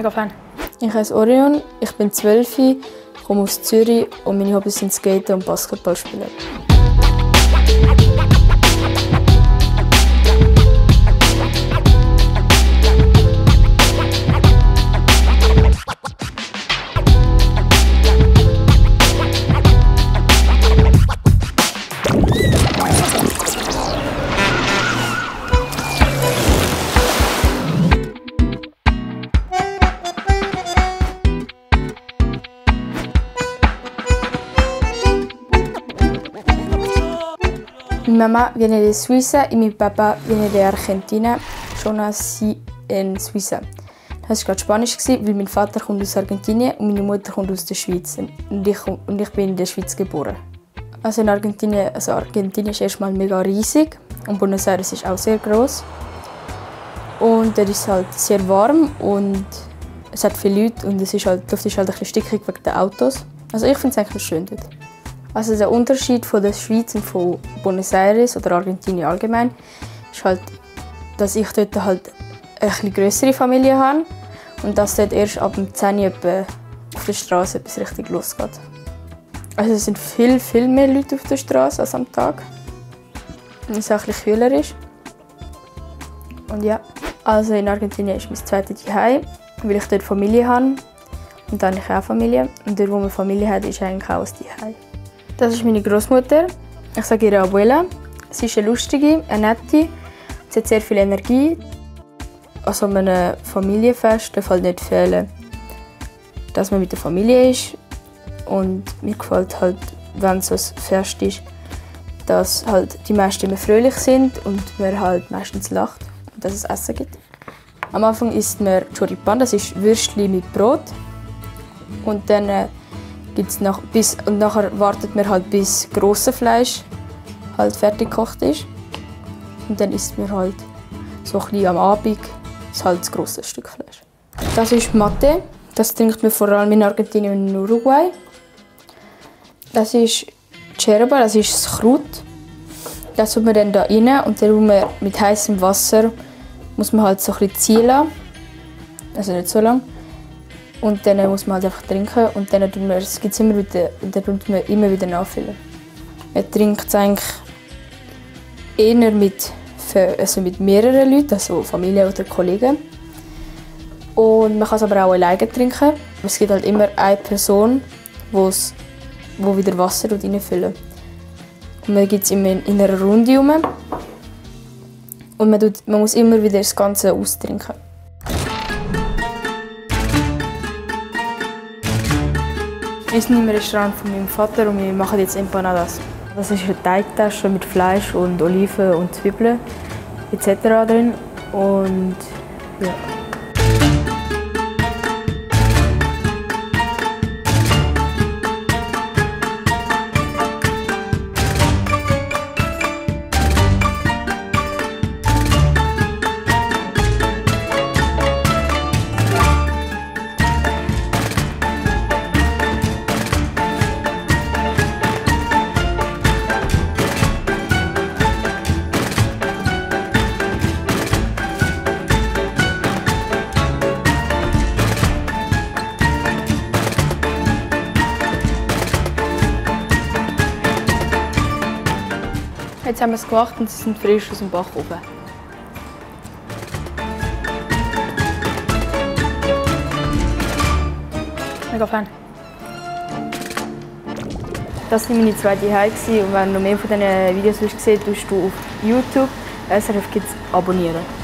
Mega Fan. Ich heiße Orion, ich bin 12, komme aus Zürich und meine Hobbys sind Skaten und Basketball spielen. Mi mamma viene di Suisse e mio papà viene di Argentina. Schon nací in Suisse. Das war gerade Spanisch, weil mein Vater kommt aus Argentinien und meine Mutter kommt aus der Schweiz. Und ich bin in der Schweiz geboren. Also Argentinien ist erstmal mega riesig und Buenos Aires ist auch sehr groß. Und dort ist es halt sehr warm und es hat viele Leute und die Luft ist halt ein bisschen stickig wegen den Autos. Also ich finde es eigentlich schön dort. Also der Unterschied von der Schweiz und von Buenos Aires oder Argentinien allgemein ist halt, dass ich dort halt eine etwas grössere Familie habe und dass dort erst ab dem 10 Uhr auf der Straße etwas richtig losgeht. Also es sind viel mehr Leute auf der Straße als am Tag. Und es ist auch ein bisschen kühler ist. Und ja, also in Argentinien ist mein zweites Zuhause, weil ich dort Familie habe. Und dann habe ich auch Familie. Und dort, wo man Familie hat, ist eigentlich auch ein Zuhause. Das ist meine Großmutter. Ich sage ihre Abuela. Sie ist eine lustige, eine nette. Sie hat sehr viel Energie. An so einem Familienfest darf halt nicht fehlen, dass man mit der Familie ist. Und mir gefällt halt, wenn so ein Fest ist, dass halt die meisten immer fröhlich sind und man halt meistens lacht und dass es Essen gibt. Am Anfang isst man Choripan, das ist Würstchen mit Brot. Und dann gibt's nachher wartet man halt, bis grosses Fleisch halt fertig gekocht ist. Und dann isst man halt so ein bisschen am Abend das grosse Stück Fleisch. Das ist Mate. Das trinkt man vor allem in Argentinien und in Uruguay. Das ist Cherba, das ist das Kraut. Das tut man dann da rein und dann muss man mit heißem Wasser muss man halt so ein bisschen ziehen lassen. Also nicht so lang. Und dann muss man halt einfach trinken und dann tut man immer wieder nachfüllen. Man trinkt es eigentlich eher mit mehreren Leuten, also Familie oder Kollegen. Und man kann es aber auch alleine trinken. Es gibt halt immer eine Person, die wieder Wasser reinfüllen. Und man gibt es immer in einer Runde herum. Und man muss immer wieder das Ganze austrinken. Wir sind im Restaurant von meinem Vater und wir machen jetzt Empanadas. Das ist eine Teigtasche mit Fleisch und Oliven und Zwiebeln etc. drin. Und ja. Jetzt haben wir es gemacht und sie sind frisch aus dem Backofen. Mega Fan. Das war meine zweite Zuhause und wenn du noch mehr von diesen Videos willst sehen, tust du auf YouTube SRF Kids abonnieren.